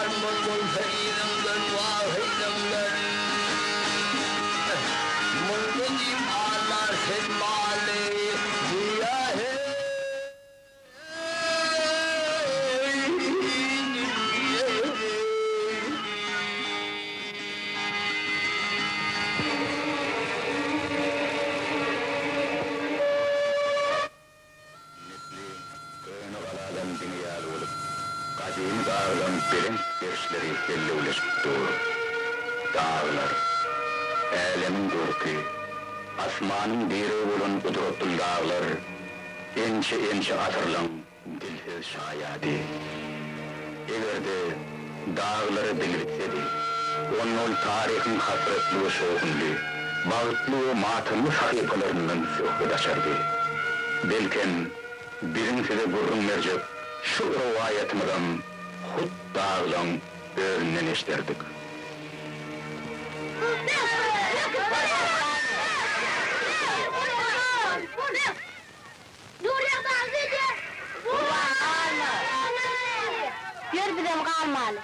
Barmaly bolsa yzyňdan, wah yzyňdan. Munda diýip aldar sen maly, Dünýä heý, dünýä heý. Nepli köne galadan diňi ýaly bolup, gadymy daglaň belent gerişleri hellewleşip dur. Daglar, älemiň görki, asmanyň diregi bolan gudratly daglar ençe-ençe asyrlaň dilsiz şaýady. Eger-de daglara dil bitsedi, onda ol taryhyň hasratly we şowhunly, bagtly we matamly sahypalaryndan söhbet açardy. Belkem, biziň size gürrüň berjek şu rowaýatymyzam hut daglaň özünden eşderdik. Ýör bizem galmaly.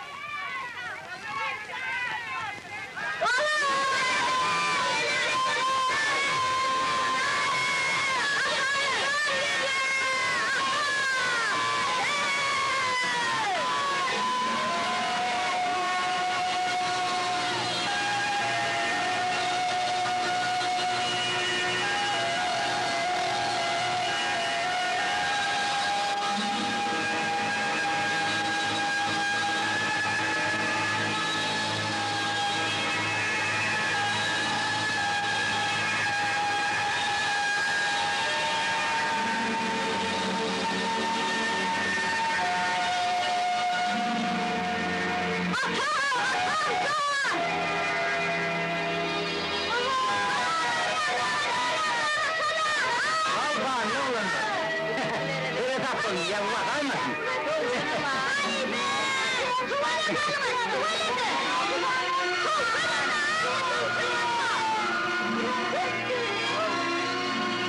Ata! Atam jan! Galkanly oglanlar. Seresap boluň, ýagy basaýmasyn.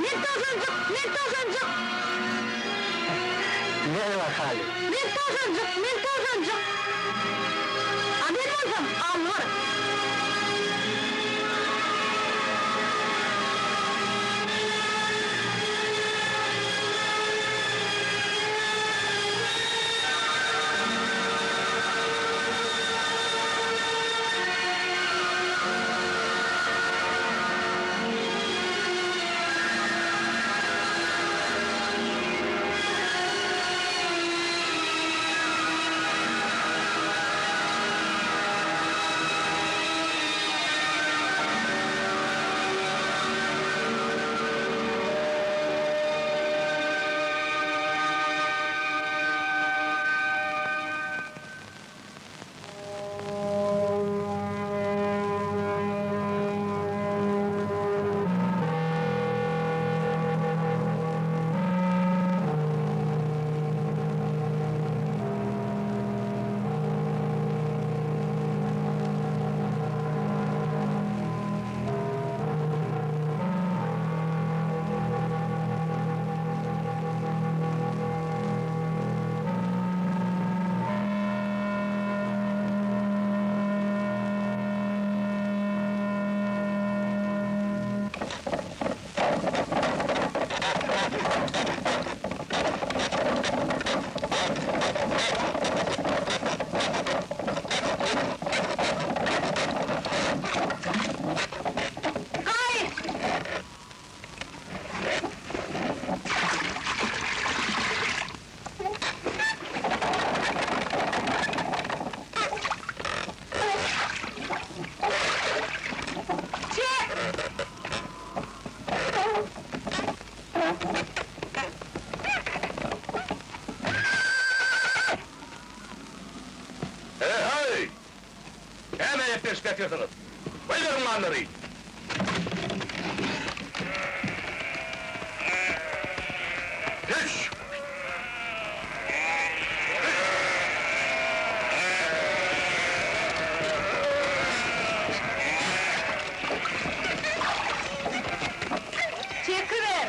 Men towşanjyk, men towşanjyk. Gel bakaly. Men towşanjyk, men towşanjyk. A men bolsam algyr. Gaý! Çek! He-heý! Näme epleşip ýatyrsyňyz? Goýberiň mallary! Düş! Çekiber!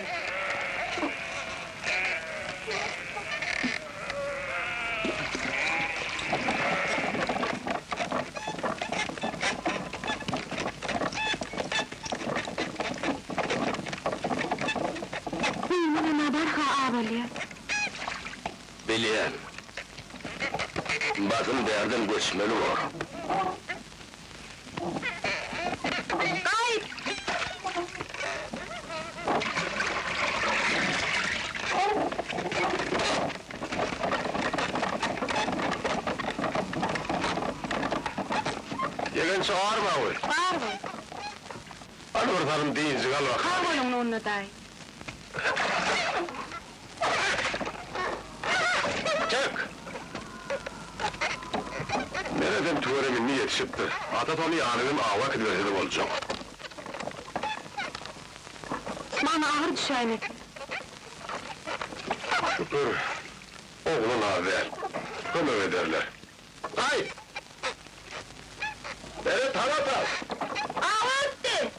Basym bärden göçmeli bor. Gaýt! Ýegençi barmawy? Barmy. Hany bir salym dynjyk al bakaly. Sag boluň Nunna daýy. Çek! Meredem tüwerem indi ýetişipdir. Atasy ony ýany bilen awa äkidiberse-de boljak. Maňa agyr düşäýmesin. Şükür, oglan az däl. Kömek ederler. Gaýt! Meret hany ata? Awa gitdi!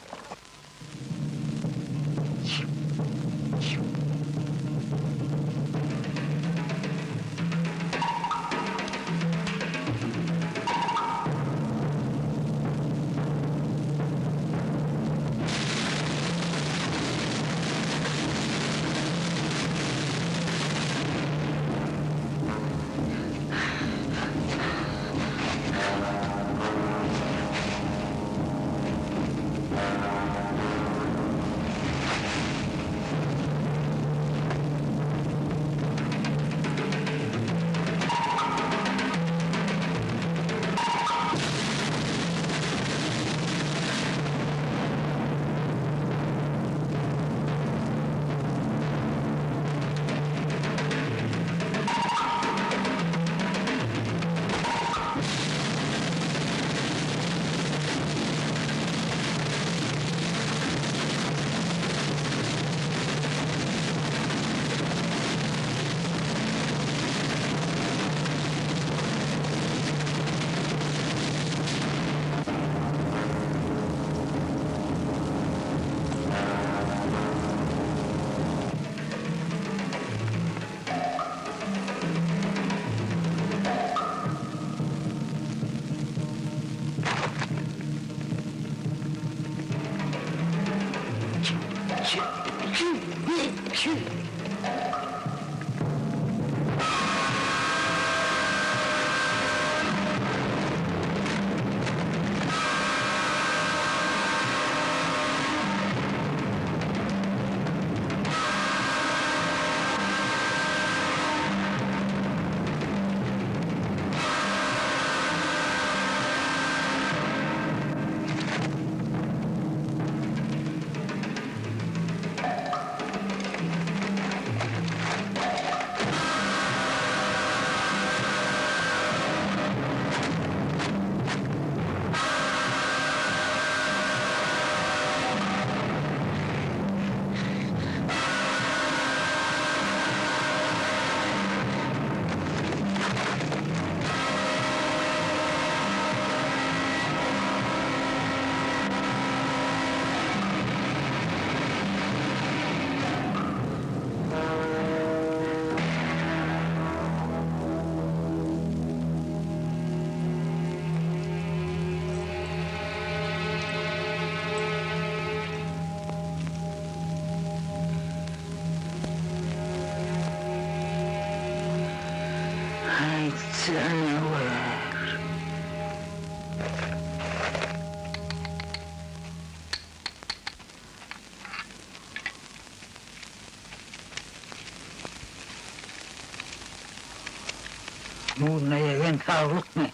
Janawer. Nurna ýegen saglykmy?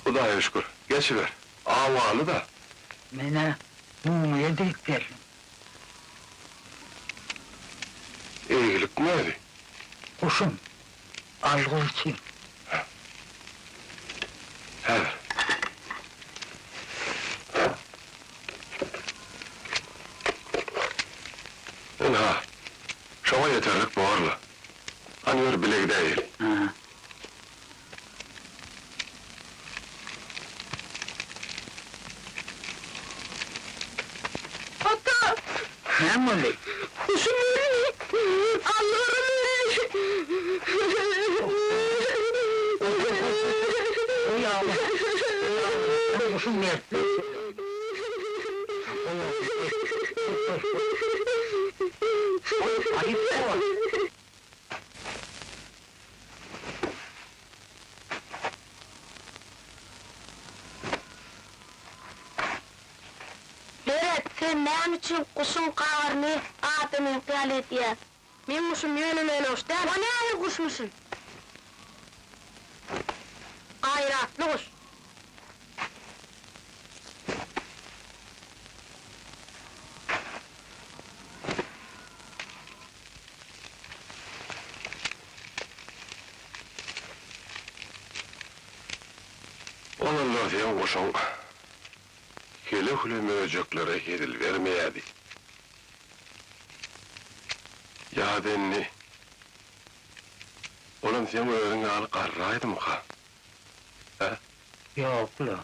Hudaýa şükür, geçiber. Awaly-da. Men-ä mumyýa diýip geldim. Eýgilikmi özi? Guşum, algy üçin. Häzir. Ynha, şoňa ýeterlik borla. Hany ýör, bile gidäýeli. Hä. Ata! Näme boldy? Guşum öldi! Algyrym öldi! Oý agla! Guşum mertli. Oý, aýyp bor. Sen näme üçin guşuň gabaryny adamyňky ýaly edýäň? Meň guşum ýöne-möne guş däl. O nähili guşmuşyn? Gaýratly guş. Olanlar seň guşuň Hele-hüle möjeklere hezil bermeýärdi. Ýa-da indi olam seň özüň ýaly garraýdymyka? Hä? Ýok-la.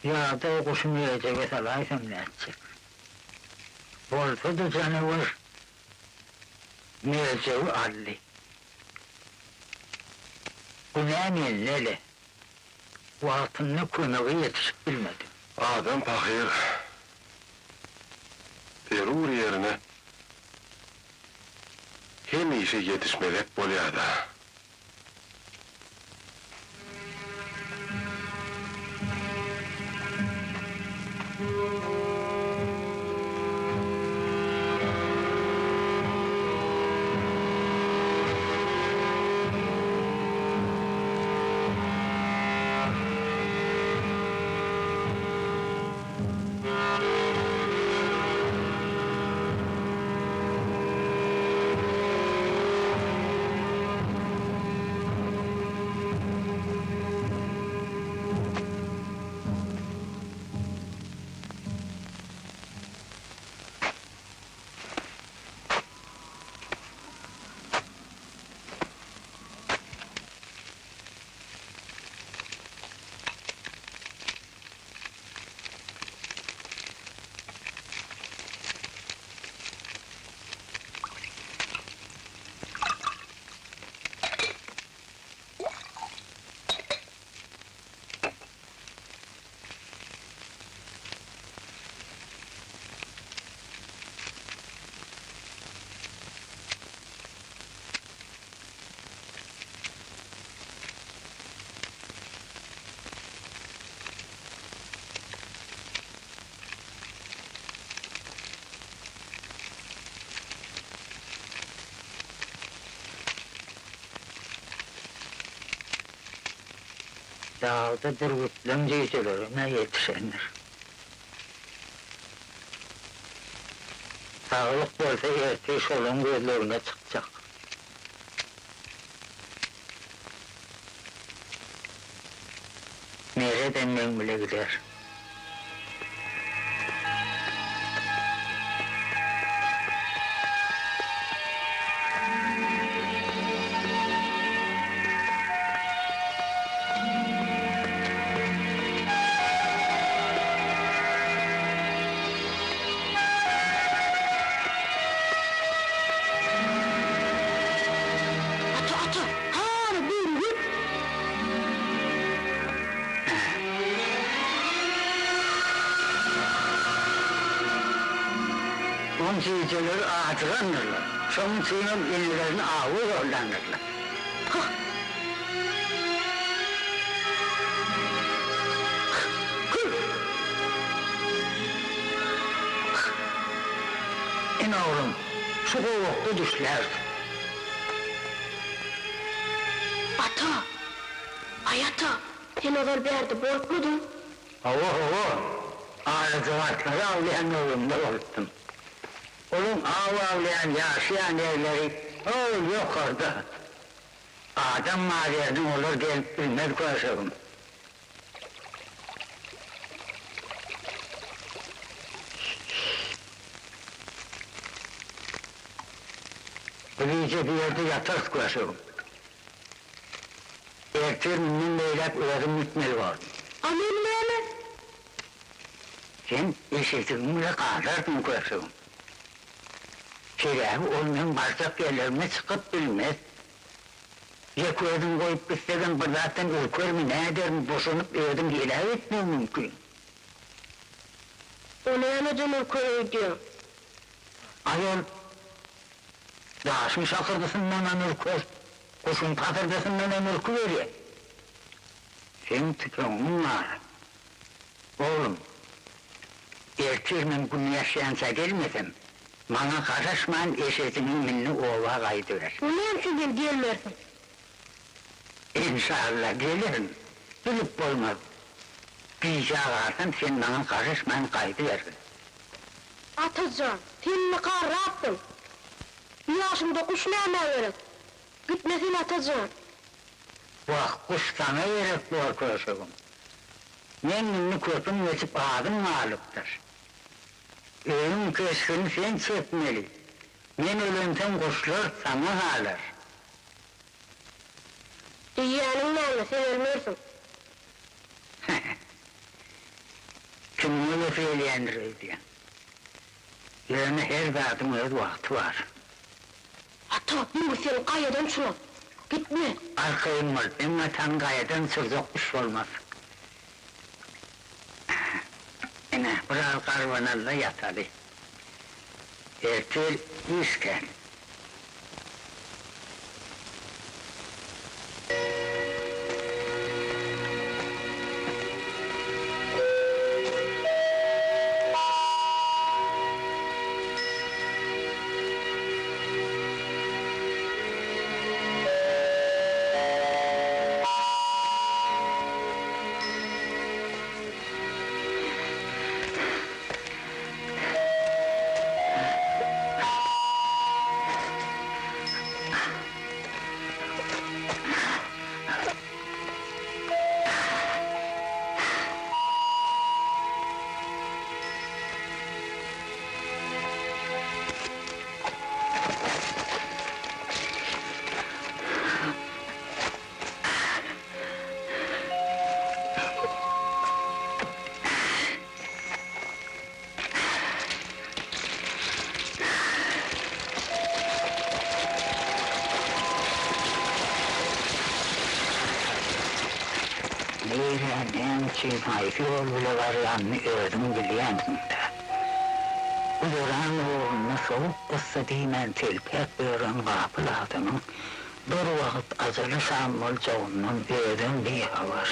Ýa-da o guşy möjege salaýsam nätjek? Bolsa-da janawer möjegi aldy. Günä mende-le. Wagtynda kömege ýetişip bilmedim. Adam pahyr zerur ýerine hemişe ýetişmezek bolýar-da. Dagda bürgütleň jüýjelerem-ä ýetişendir. Saglyk bolsa ertir şolaň gözlegine çykjak. Meredem meň bile gider. Ata, ata, hany bürgüt! Oň jüýjeleri ajygandyrlar. Şonuň üçinem enelerini awa ýollandyrlar. Hah! Ine oglum, şu gowakda düşlärdi. Ata! Aý ata, sen ozal bärde bolupmydyň? Hawa, hawa. Aýajygatlary awlaýan döwrümde bolupdym. Olaň aw awlaýan, ýaşaýan ýerleri hol ýokarda. Adam bar ýerine olar gelip bilmez köşegim. Bu gije bu ýerde ýatarys köşegim. Ertir mundan beýläk özüm gitmeli boldum. A men näme? Sen eşejigiň bile galarsyň köşegim. Sebäbi ol meň barjak ýerlerime çykyp bilmez. Ýeke özüňi goýup gitsegem bir zatdan ürkermi, nädermi, boşanyp özüňi heläk etmegi mümkin. O nämeden ürker öýdýäň? Aý ol daşyň şakyrdysyndanam ürker, guşuň pasyrdysyndanam ürküberýär. Seň tüpeňiň bar. Oglum. Ertir men Gün ýaşýança gelmesem, maňa garaşman eşejiňi mindi oba gaýdyber. O näme üçin sen gelmersiň? Enşalla gelerin. Bilip bolmaz. Gijä galsam sen maňa garaşman gaýdybergin. Atajan, sen indi garrapsyň. Bu ýaşyňda guş nämä gerek? Gitme sen Atajan. Wah, guş saňa gerek bor köşegim. Men indi köpüň geçip azym galypdyr. Öýüň keşgini sen çekmeli. Men ölemsoň guşlar saňa galar. Diýýäniň näme, sen ölmersiň. Kimiň ölesi gelýändir öýdýäň. Ýöne her zadyň öz wagty bar. Ata, bu sen gaýadan çulan. Gitme. Arkaýyn bol, meň ataň gaýadan çurjak guş bolmaz. Ine, biraz garbanaly-da ýataly. Ertir iş kän. Nirä, näme üçin, haýsy ýol bile barýanyny özüň bilýänsiň-dä. Güzeran ugrunda sowuk-yssy diýmän telpäp ýören gapyl adamyň bir wagt ajaly şam boljagyndan özem bihabar.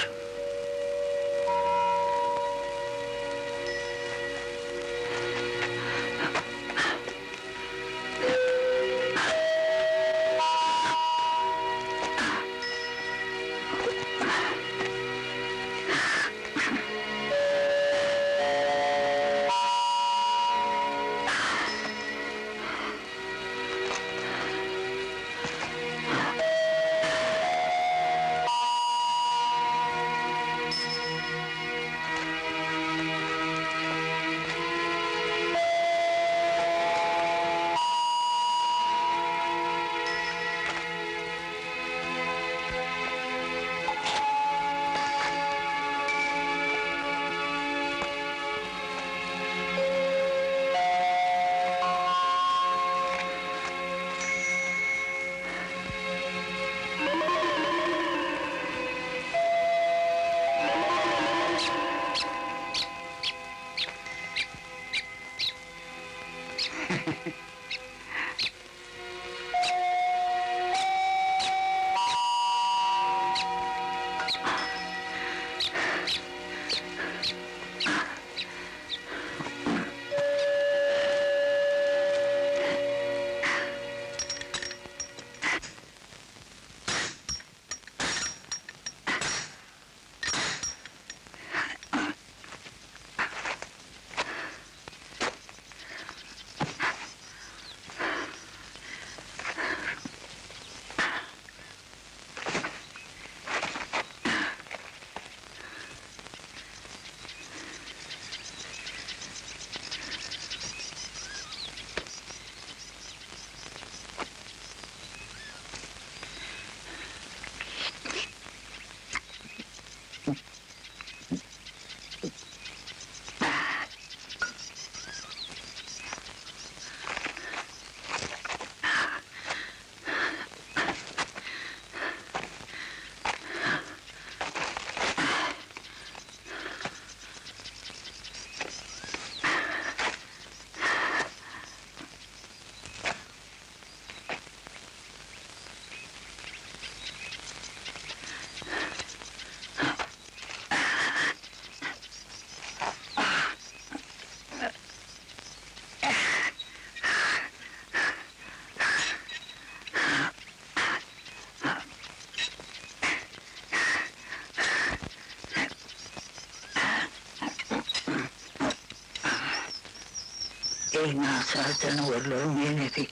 Eý, naçar janawarlaryň enesi,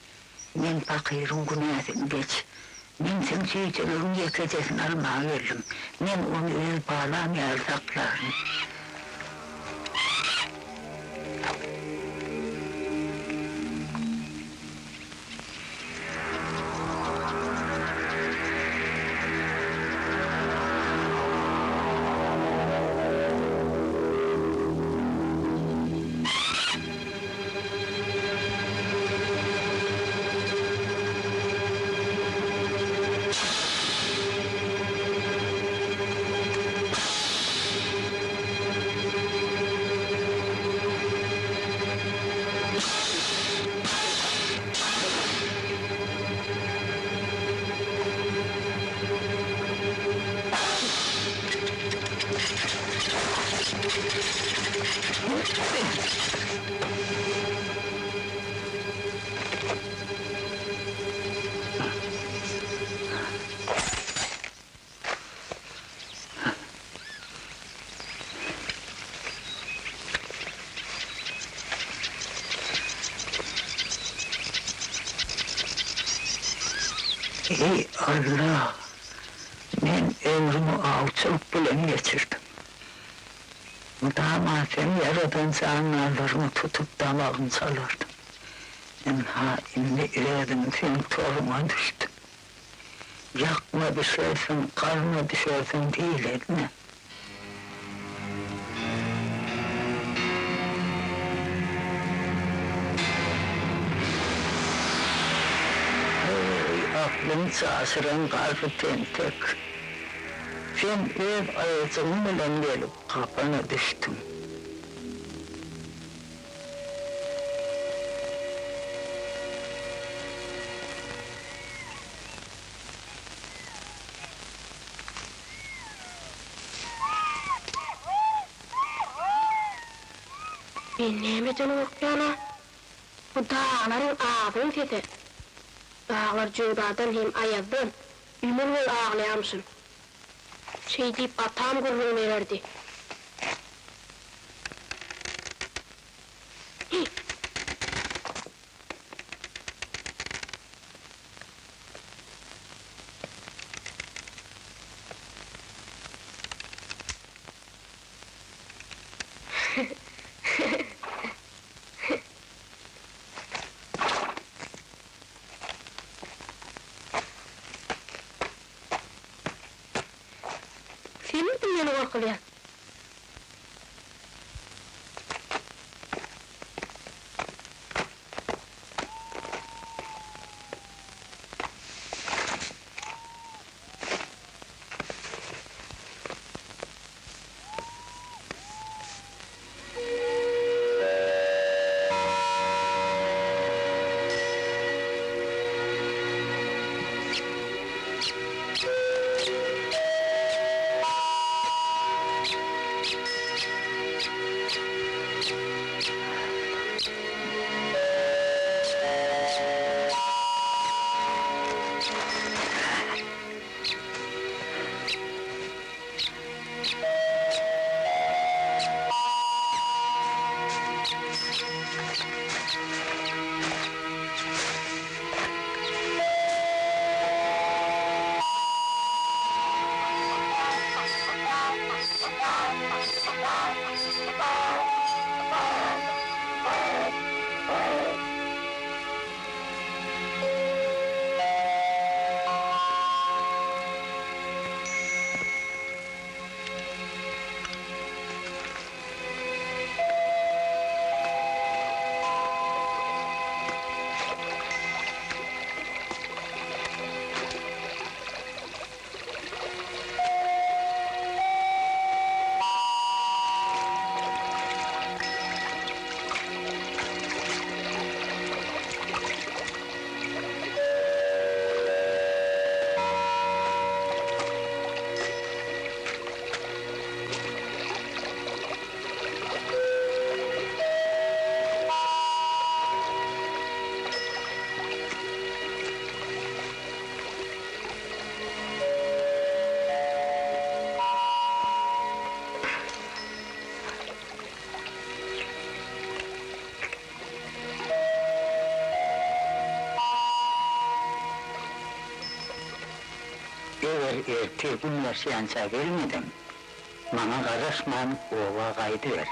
meň pakyryň günäsini geç. Men seň çüýjeleriň ýekejesini almaga geldim. Men ony öz balam ýaly saklaryn. Eý, Alla! Men ömrümi awçylyk bilen geçirdim. Mydama Seň ýaradan jandarlaryňy tutup damagyny çalardym. Ynha, indi özüm seň toruňa düşdüm. Ýakma düşersiň, garma düşersiň diýlenmi? Eý, aklyň çaşyran garry tentek! Sen öz aýajygyň bilen gelip gapana düşdüň. Men nämeden gorkýan-a? Bu daglaryň agyň sesi. Daglar jöwzadan hem aýazdan ömür boýy aglaýarmyşyn. Şeý diýip atam gürrüň bererdi. Hi! Senmidiň meni gorkuzýan? ertir Gün ýaşýança gelmediň, maňa garaşman oba gaýdyber.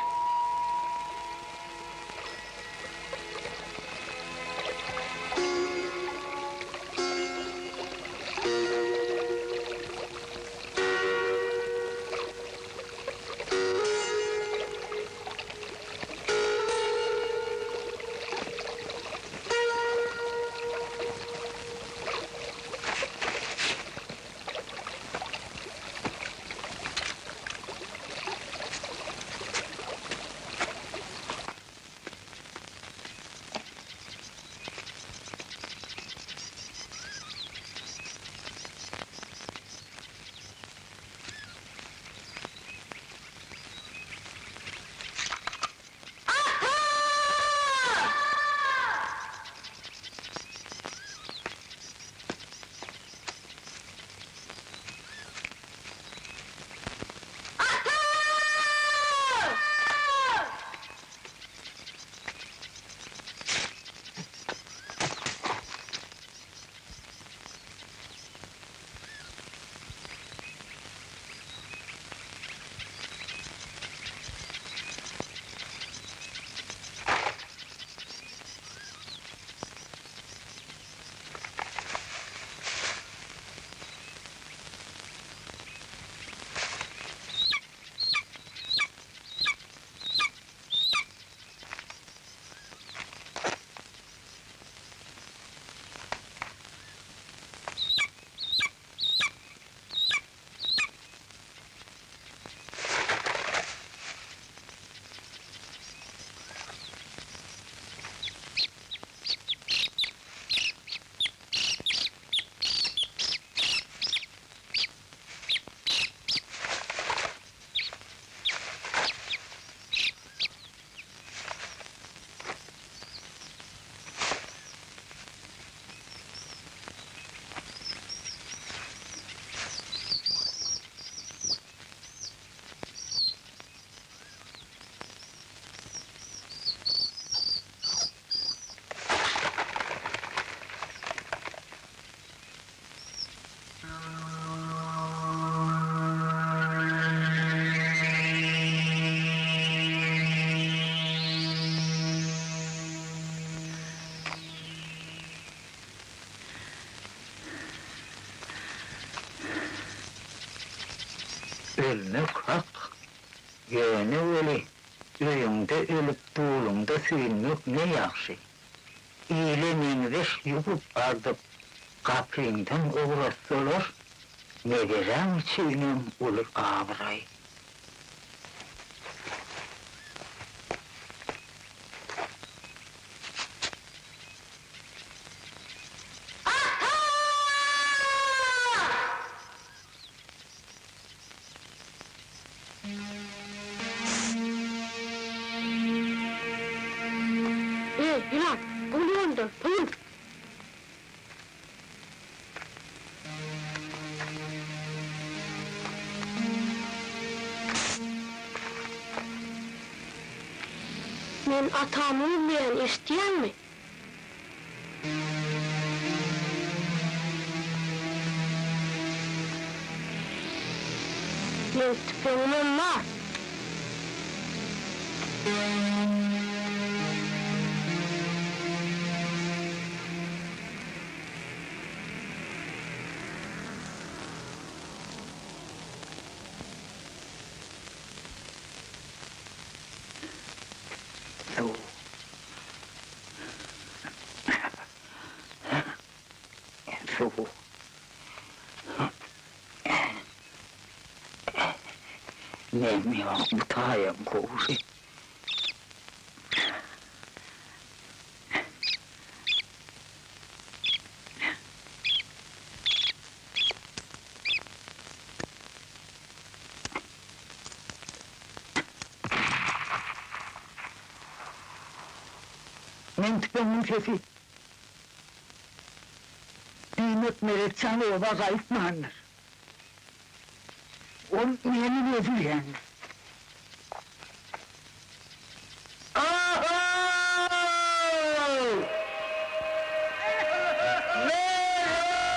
Ölmek hak, ýöne weli öýüňde ölüp duluňda süýnmek ne ýagşy. Ile meňzeş ýuwup-ardyp gapyňdan ugratsalar, neberäň üçinem uly abraý. Eý, ýylan, pul gönder, pul! Men atamy gözleýän, eşitýäňmi? Meň tüpeňimem bar. Suw. Suw. Nem ýok, bu taýam gowry. Meň tüpeňiň sesi. Diýmek Meretjan oba gaýtmandyr. Ol meni gözleýändir. Ahaý! Meret!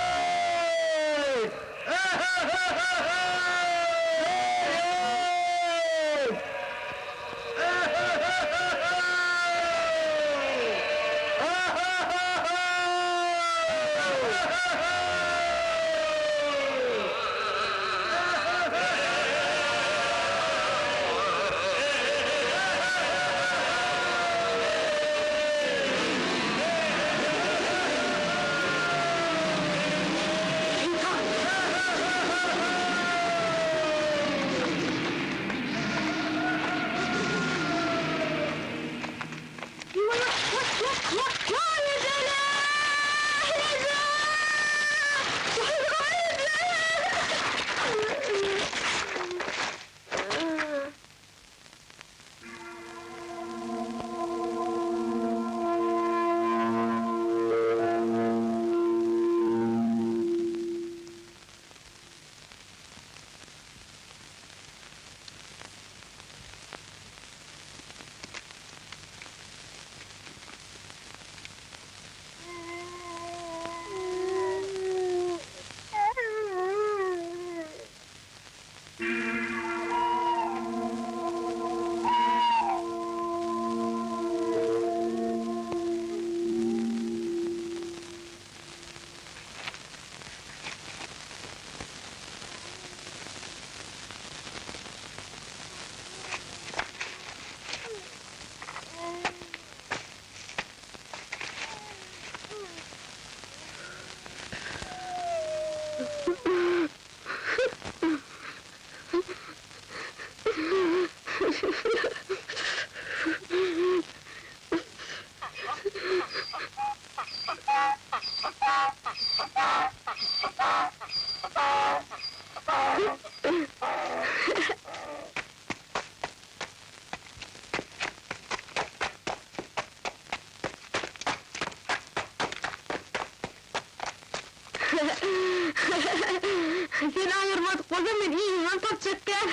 Bolsa men yzyndan tapjak däl.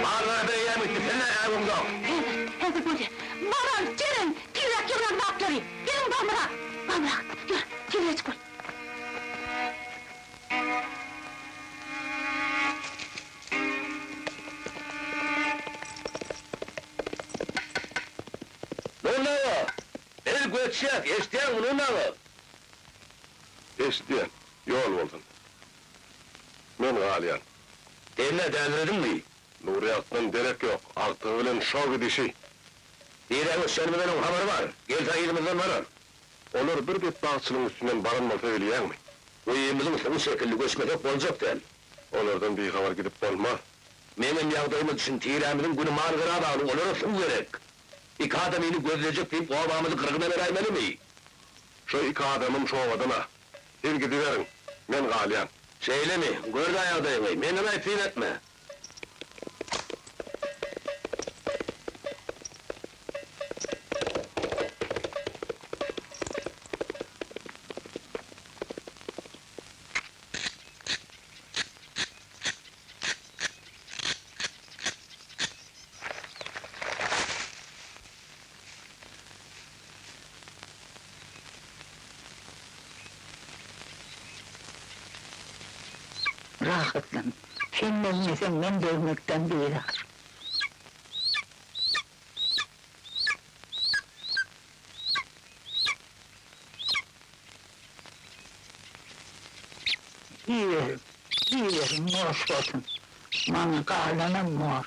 Barlara beýýäm gitdi, sen näme äwüňzok? Häzir, häzir bolýa. Baran, Jeren, tizräk ýygnaň zatlary. Geliň bamyrak, bamyrak, ýör, tizräjik bol. Nurly aga, biz göçýäs, eşidýäňmi Nurly aga? Eşidýän, ýol bolsun. Men galýan. Sen-ä dälirediňmi? Nurýagtdan derek ýok, agtygy bilen şo gidişi. Nirä göçýänimizden oň habary bar, gelse yzymyzdan barar. Olar bir betbagtçylygyň üstünden baran bolsa bilýäňmi? Guýymyzyň suwy şekilli göçmesek boljak däl. Olardan bihabar gidip bolmaz. Meňem ýagdaýyma düşün, tirämiziň güni Mangyra bagly, olara suw gerek. Iki adamyny gözlejek diýip obamyzy gyrgyna beräýmelimi? Şo iki adamym şobadan-a. Siz gidiberiň, men galýan. Şeýlemi? Gör-dä ýagdaýyňy, menden-aý syn etme. Rahatlan. Sen degmeseň, men degmekden bizar. Iýiberiň, iýiberiň, noş bolsun. Maňa galanam bor.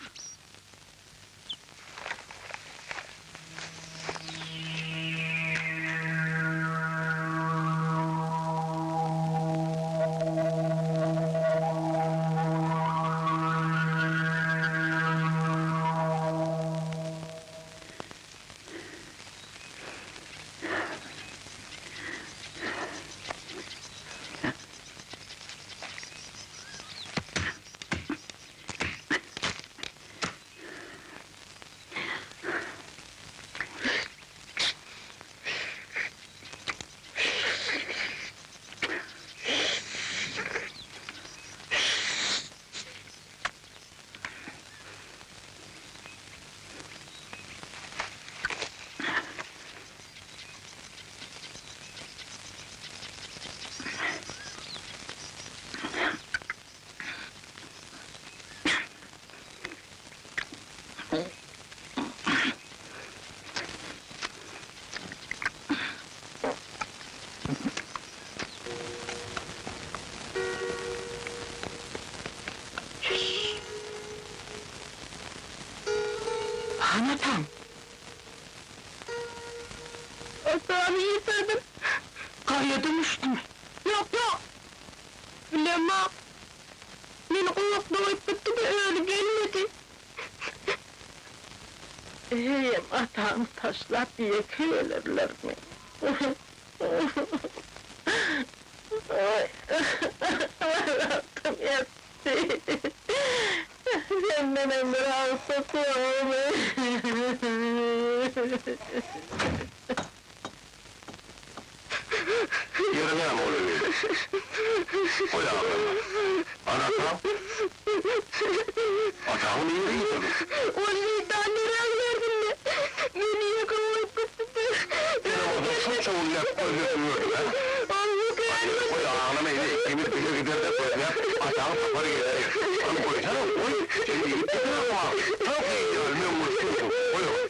Han atam. Atamy ýitirdim. Gaýa dönüşdümi? Ýok, ýok. Bilemok. Meni gowakda goýup gitdi-de, özi gelmedi. Heýem ataňy taşlap ýeke gelerlermi? Bagtym ýatdy. Sendenem bir agtyk ýokmy? Ýeri näme ol öýde? Goý aglama. Ana atam? Ataňy nirä ýitirdiň? Ol şeýtan nirä gidersin-le? Meni ýeke goýup gitdi-de. Ýöne bolsa şunça günläp gözläp ýördüň-ä? Goý aglama indi ikimiz bile gider-de gözläp ataňy tapar geleris. Ony goýsana, goý, sen ýigit ýigit-ä, çok ýigit, möňňürip dursuň, goý ony.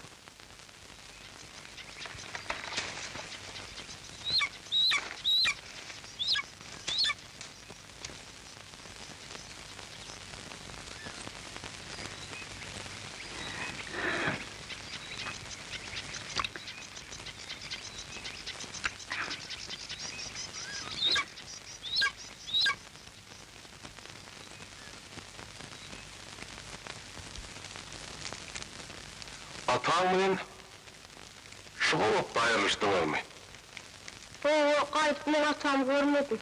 Ataň bilen şu gowakda aýrylyşdyňyzmy? Hawa, gaýdyp men atamy görmedim.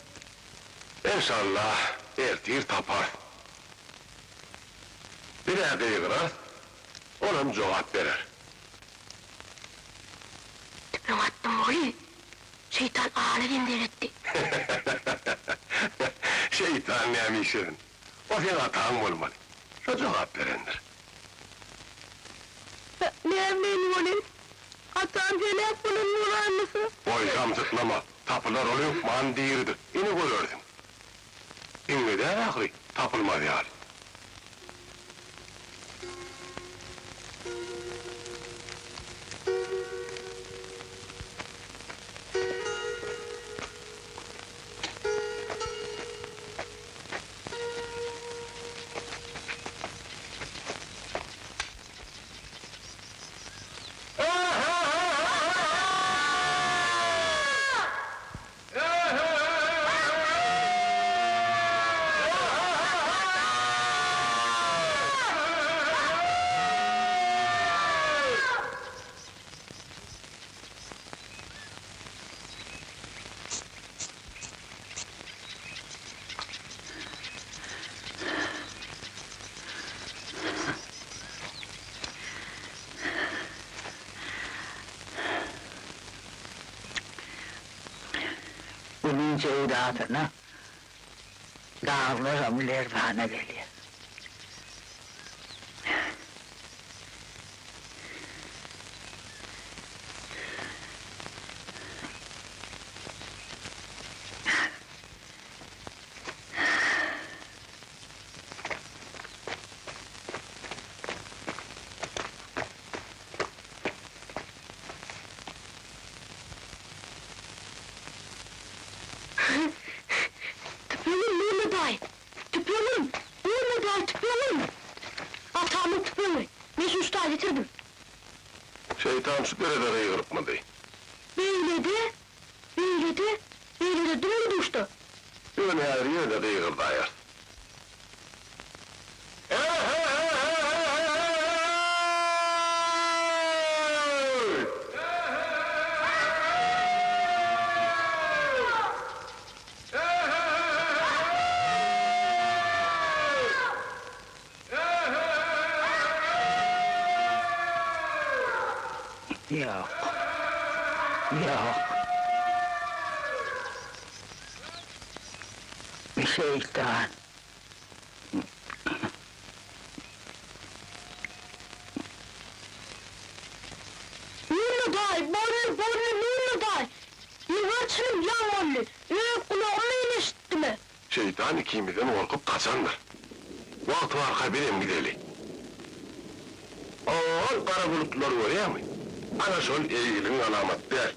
Enşalla, ertir taparys. Biz-ä gygyrarys, olam jogap berer. Tüpeň atdym weli, şeýtan ala zenzer etdi. Şeýtan näme işledin? O seň ataň bolmaly. Şo jogap berendir. Näme weli, atam heläk bolan bolanmysa? Goý, samsyklama, tapylar, ol hökman diridir. Ine görersiň. Iňňe däl ahyry, tapylmaz ýaly. Günüň jöwzasyna daglaram lerzana gelýär. Tüpeňim Nurly daýy! Tüpeňim! Nurly daýy, tüpeňim! Atamyň tüpeňi! Men şuny şu taýda ýitirdim. Şeýtan şu derede gygyrypmydy? Beýlede, beýlede, beýlede dumly duşda. Ýöne häzir ýene-de gygyrdaýarys. Ýok. Ýok. Şeýtan. Nurly daýy, bolly, bolly, Nurly daýy! Ýygar çynym ýaň boldy, öz gulagym bilen eşitdim-ä. Şeýtan ikimizden gorkup gaçandyr. Wagt barka bizem gideli. Ol gara bulutlary görýäňmi? Ana şol eýgiligiň alamaty däl.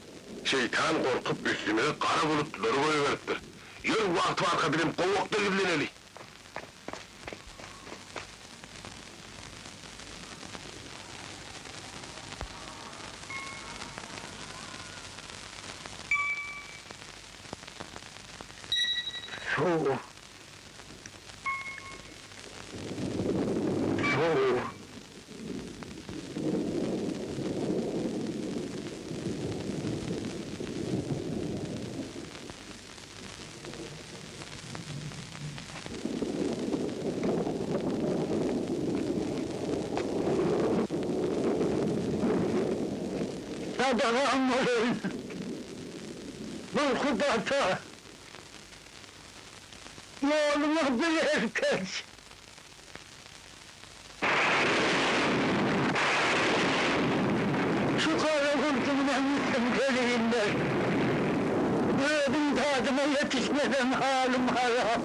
Şeýtan gorkup üstümize gara bulutlary goýberipdir. Ýör wagty barka bizem gowakda gizleneli. Suw. Suw. Sadagam bolaýyn. Burkut ata. Ýoluňa bir erkeç. Şu gara gurduňdan üstün geleýinler. Özüm dadyma ýetişmesem halym harap.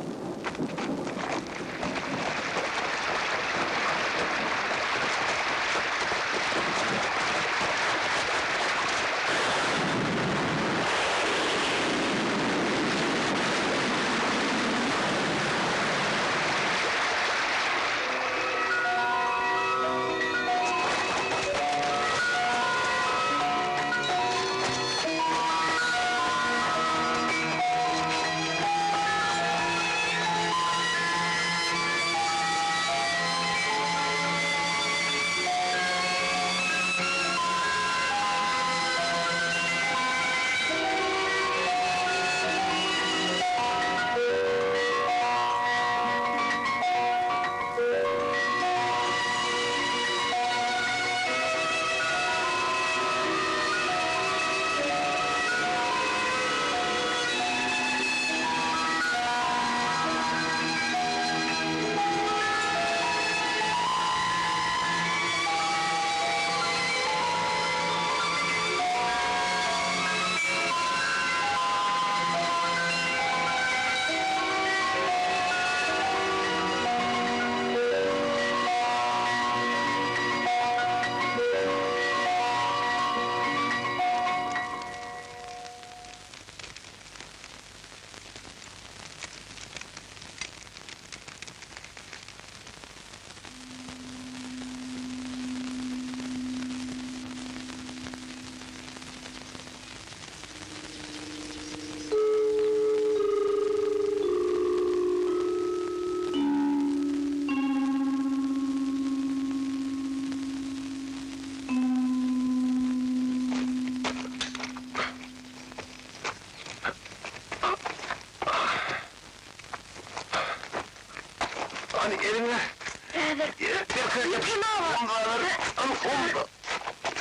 Ýeke ýapyş.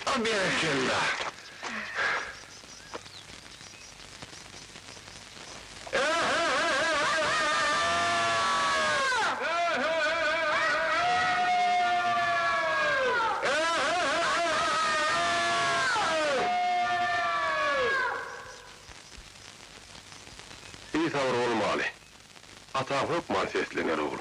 Al, berekella. Bisabyr bolmaly. Ataň hökman seslener, oglum.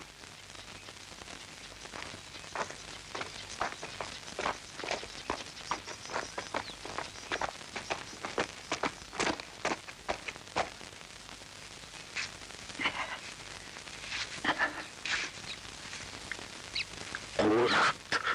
Gurapdyr.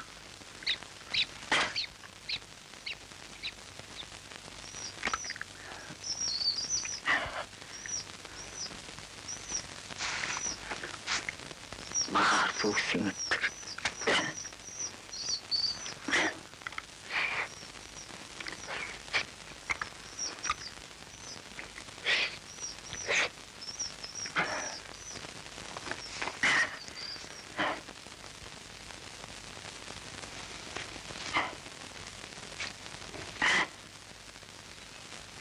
Bahar suw siňipdir.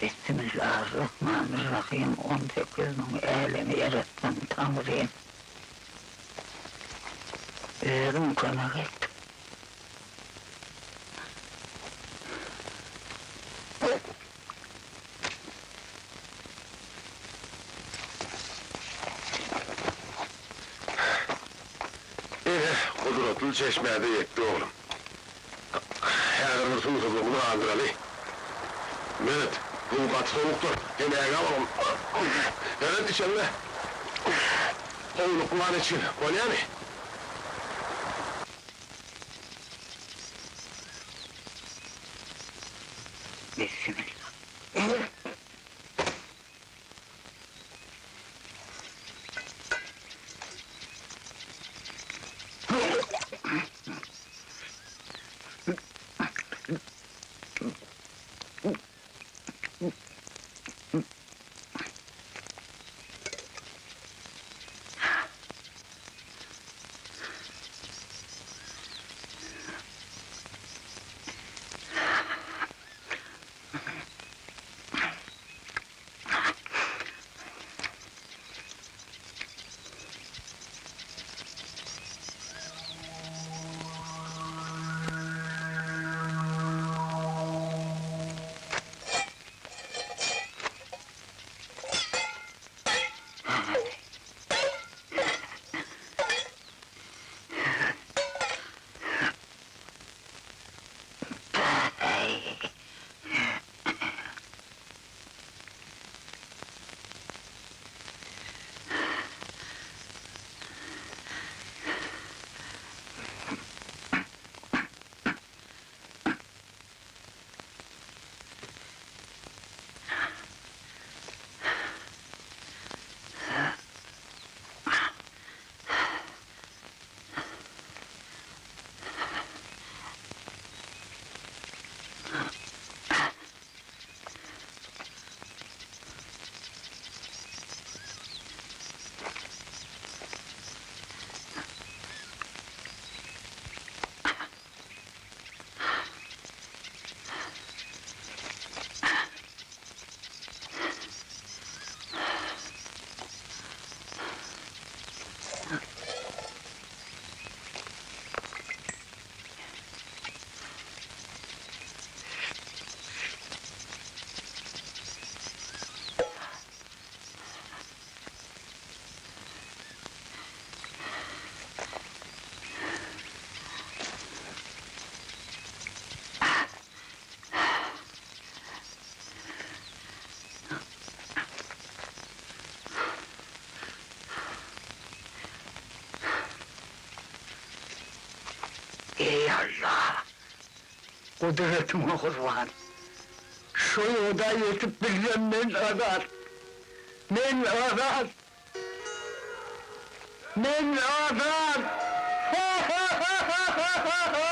Bismillarrahmanirrahim, 18 müň älemi ýaratdan Taňrym. Özüň kömek et. Ine, gudratly çeşmä-de ýetdik, oglum. Häzir bir suwsuzlygymyzy gandyraly. Meret, suw gaty sowukdyr, sen ägä bolgun. Meret, içeňde howlukman içgin, bolýamy? Bismillah. Eý Allah! Gudratyňa gurban! Şu ýoda ýetip bilsem men azat! Men azat! Men azat! Ha-ha-ha-ha-ha-ha!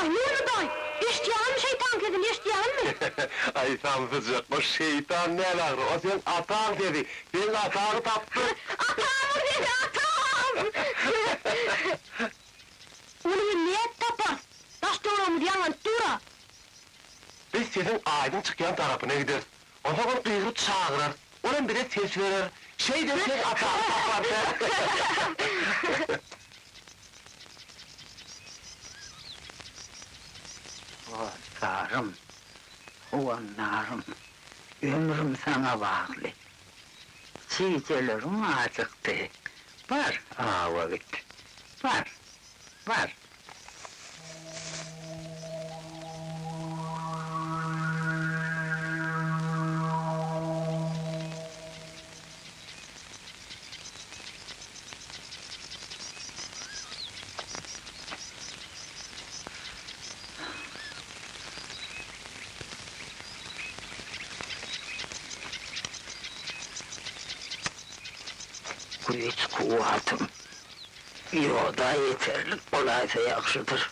Aý, Nurly daýy, eşidýäňizmi şeýtanyň sesini, eşidýäňizmi? Aý, samsyjak, o şeýtan däl ahry, o seň ataň sesi, seň ataňy tapdyk. Atamyň sesi, atam! Ony biz nädip taparys? Daş-töweregimiz ýaňlanyp dur-a. Biz sesiň aýdyň çykýan tarapyna gideris. Onsoň ol gygyryp çagyrar. Ol hem bize ses berer. Şeýdip sen ataňy taparsyň. Hossarym, howandarym, ömrüm saňa bagly. Jijelerim ajykdy. Bar, awa git. Bar, bar. Güýç-kuwwatym ýoda ýeterlik bolaýsa ýagşydyr.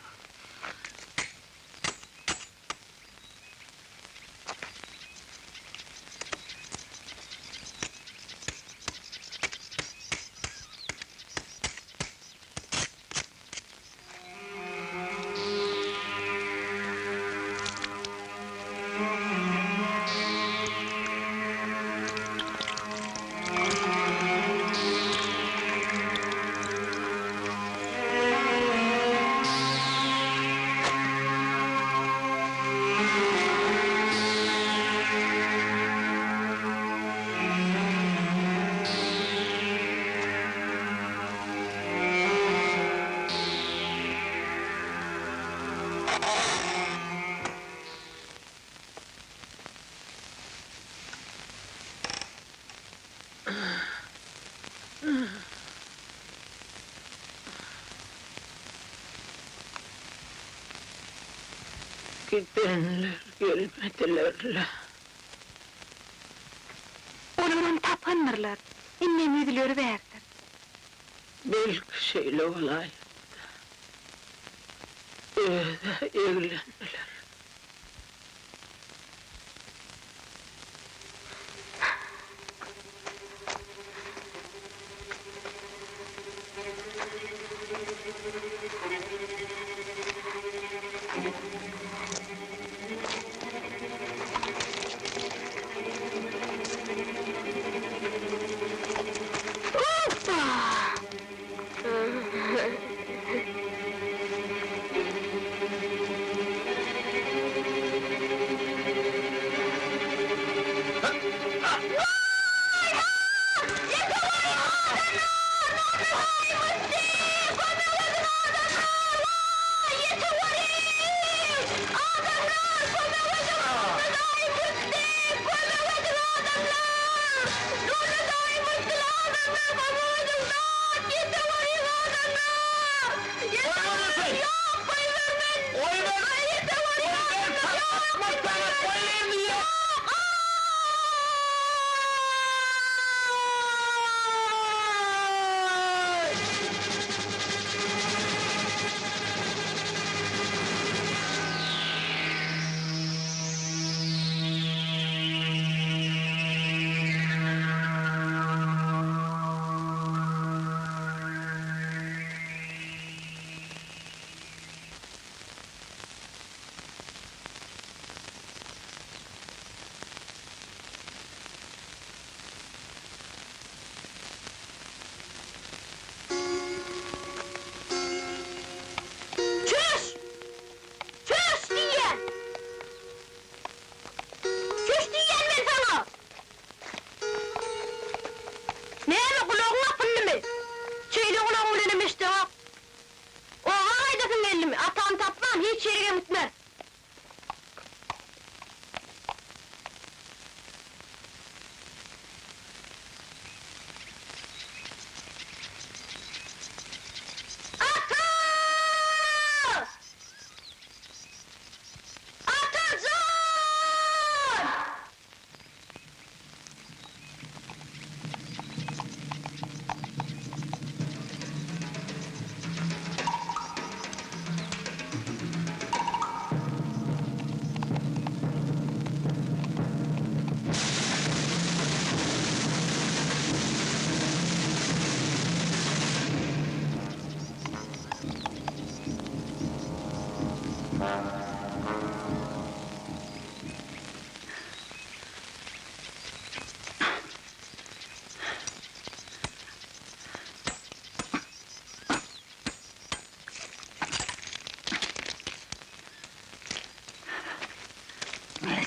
Gidenler gelmediler-le. Olaram tapandyrlar. Indem ýüzleri bärdir. Belki şeýle bolaýypdy. Öz-ä eglendiler.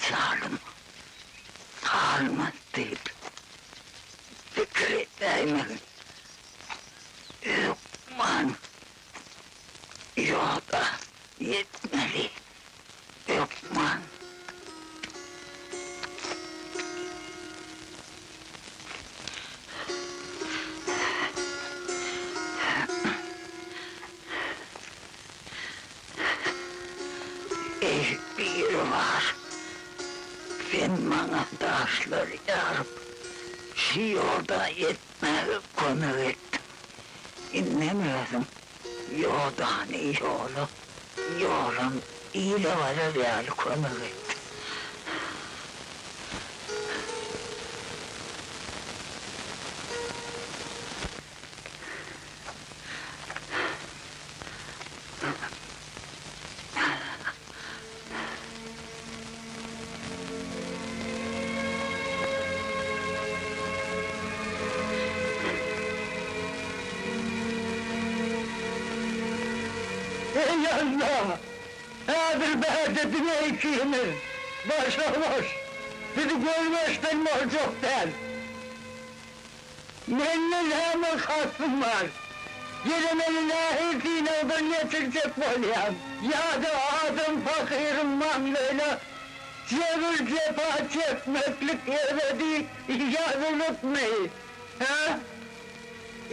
Majalym galmaz diýip pikir edäýmegin. Hökman ýoda ýetmeli, hökman. Eý, Biribar, sen maňa daşlary ýaryp, şu ýoda ýetmäge kömek etdiň. Indem özüň ýodany ýola, ýolam ile barar ýaly kömek et. Eý Alla! Häzir bärde diňe ikimiz, başa-baş. Bizi görüp-eşden boljak däl. Mende näme kasdyň bar? Ýene meni nähili synagdan geçirjek bolýaň? Ýa-da adam pahyryň maňlaýyna jebir-jepa çekmeklik ebedi ýazylypmy? Hä?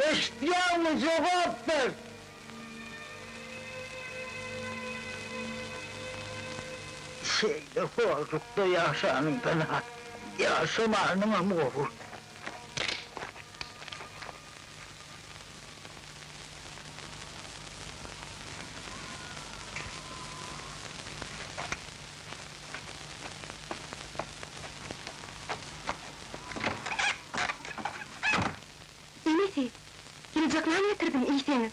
Eşitýäňmi, jogap ber! Şeýle horlukda ýaşanyňdan-a ýaşamanyňam gowy. Enesi, ýylyjak nan getirdim, iýseňiz.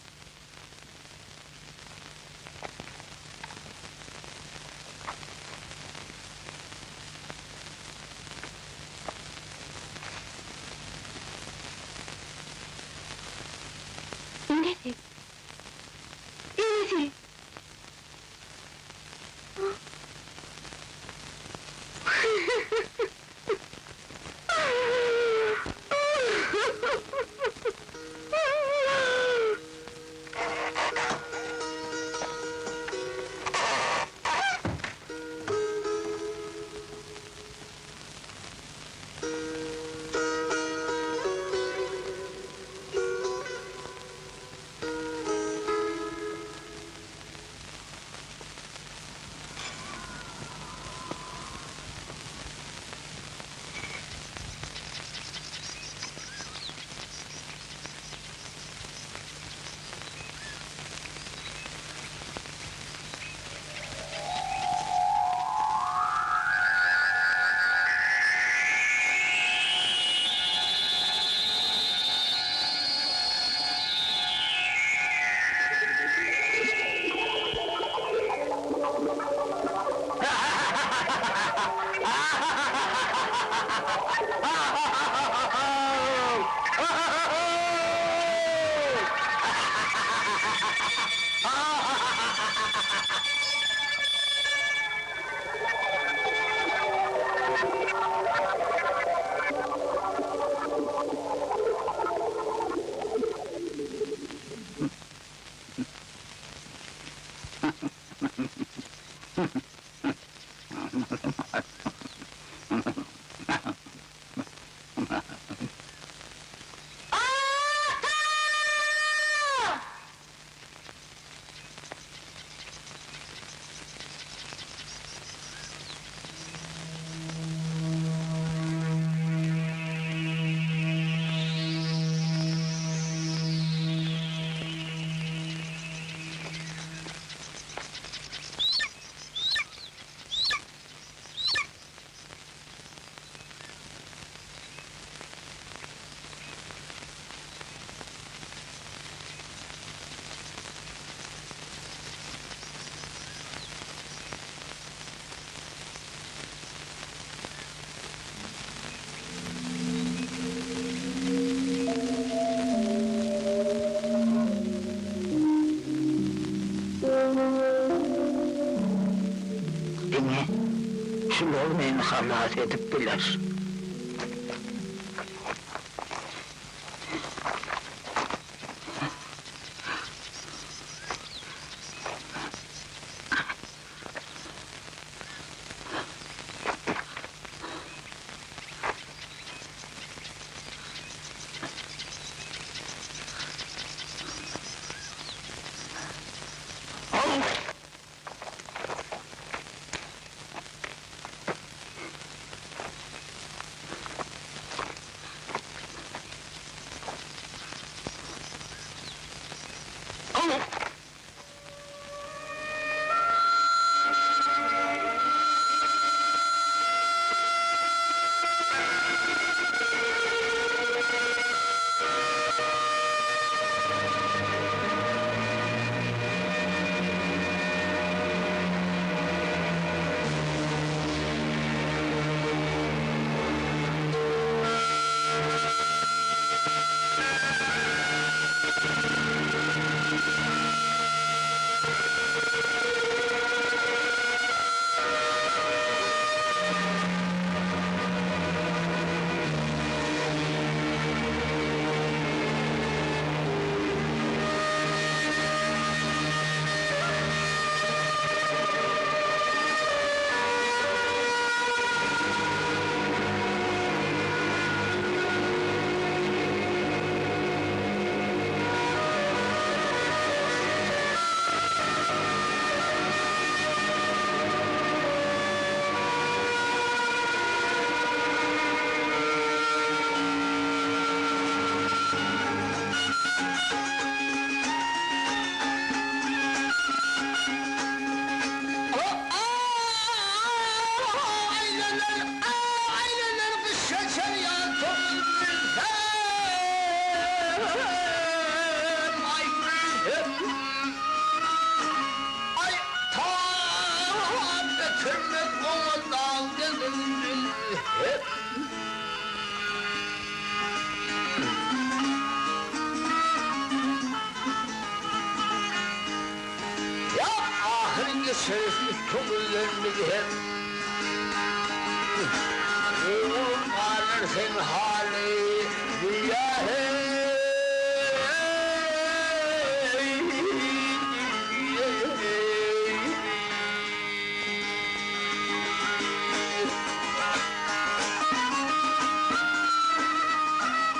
Enesi! Enesi! Diňe Şular meni halas edip biler.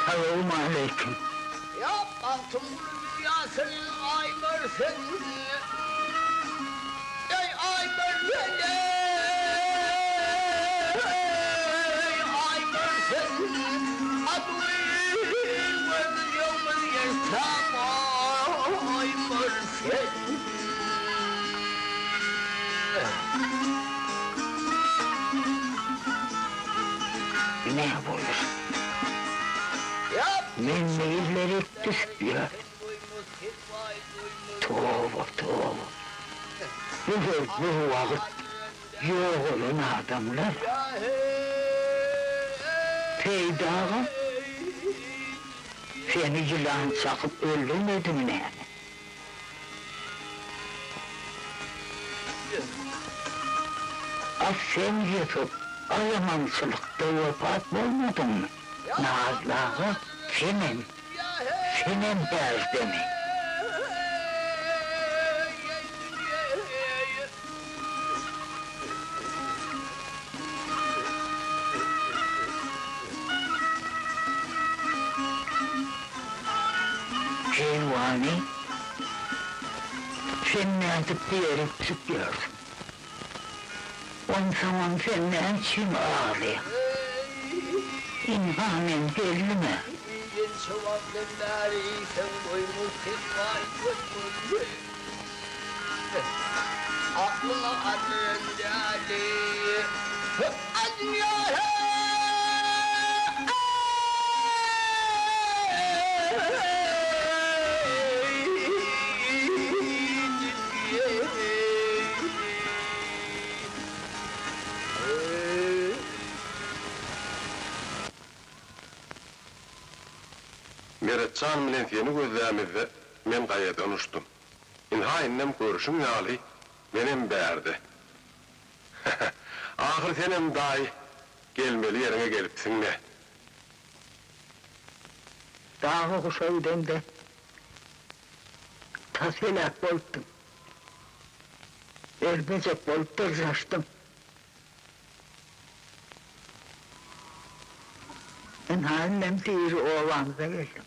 Salowmaleýkim. Ne bolar? Men meýillerik düşüp ýör. Toba, toba. Bu bu wagt ýogalan adamlar. Peýdaga seni ýylan çakyp öldürmedimi näme? A sen Ýusup alamançylykda wepat bolmadyňmy? Nazly aga, senem, senem bärdemi? Keýwany, sen nädip bu ýere düşüp ýörsüň? Onsoňam sen näme üçin aglaýaň? Ynha men geldim-ä. Meretjan bilen seni gözlämizde men gaýadan uçdum. Ynha indem görşüň ýaly menem bärde. Ahyr senem daýy, gelmeli ýeriňe gelipsiň-le. Daga guşa gidemde tas heläk bolupdym. Ölmejek bolup dyrjaşdym. Ynha indem diri obamyza geldim.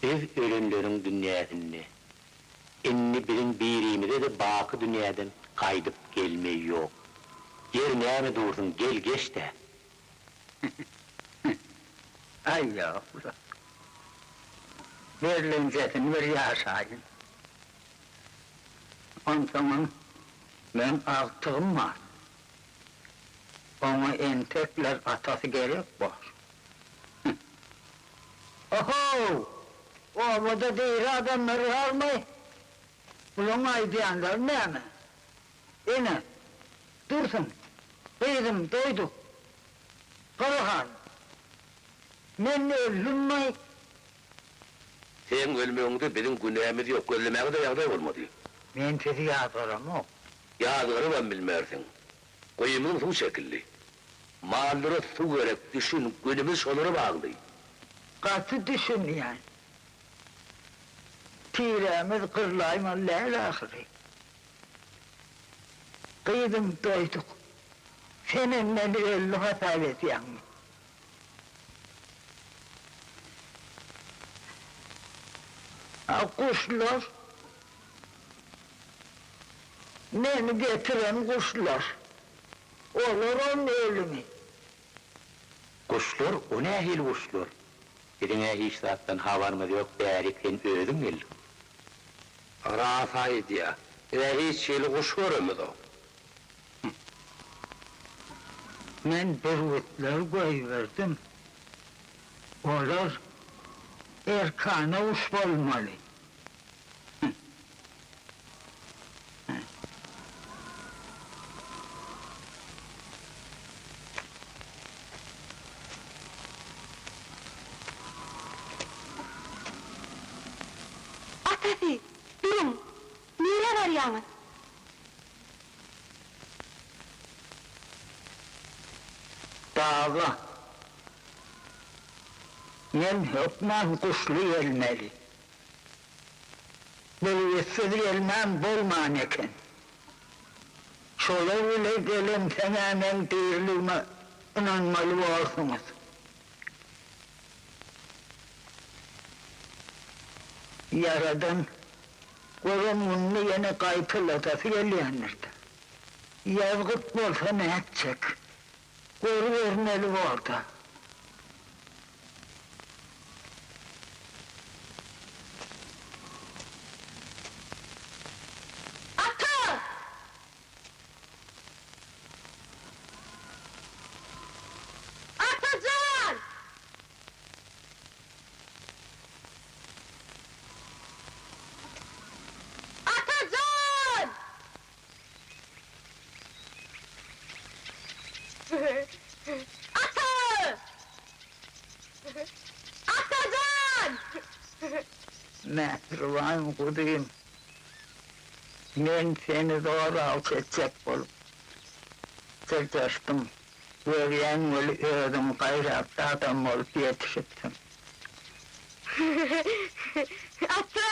Biz ölenleriň dünýäsinde. Indi biziň birimize-de baky dünýäden gaýdyp gelme ýok. Ýeri näme dursuň, gel geç-dä. Aý ýok-la. Berlenjesini bir ýaşaýyn. Onsoňam meň agtygym bar. Oňa entekler atasy gerek bor. Ohow! Obada diri adamlar barmy? Bulaň aýdýanlary näme? Ene, Dursun, gyzym, doýduk. Garahan, Men öldümmi? Seň ölmegiňde biziň günämiz ýok, gözlemäge-de ýagdaý bolmady. Men sizi ýazgaramok. Ýazgarybam bilmersiň. Guýymyzyň suwy çekildi. Mallara suw gerek, düşün, günümiz şolara bagly. Gaty düşünýän. Tirämiz gyrlaýmaly däl ahyry. Gyzym, doýduk. Senem meni öldi hasap edýäňmi? A guşlar? Meni getiren guşlar. Olaram ölümi. Guşlar, o nähili guşlar? Biziň-ä hiç zatdan habarymyz ýok, bärik sen özüň geldiň. Ras aýdýa, biz-ä hiç hili guş göremizok. Men bürgütleri goýberdim. Olar erkana guş bolmaly. Atasy, duruň! Nirä barýaňyz? Daga. Men hökman guşly gelmeli. Bürgütsiz gelmän bolman eken. Şolar bile gelemseň-ä meň diriligime ynanmaly borsuňyz. Ýaradan gören gününi ýene gaýtaladasy gelýändir-dä. Ýazgyt bolsa nätjek. Görübermeli bor-da. Ata! Ata jan! Ata jan! Ata! Ata jan! Mähriban guzym, men seni zor awçy etjek bolup dyrjaşdym. Görýän weli özüň gaýratly adam bolup ýetişipsiň. Ata!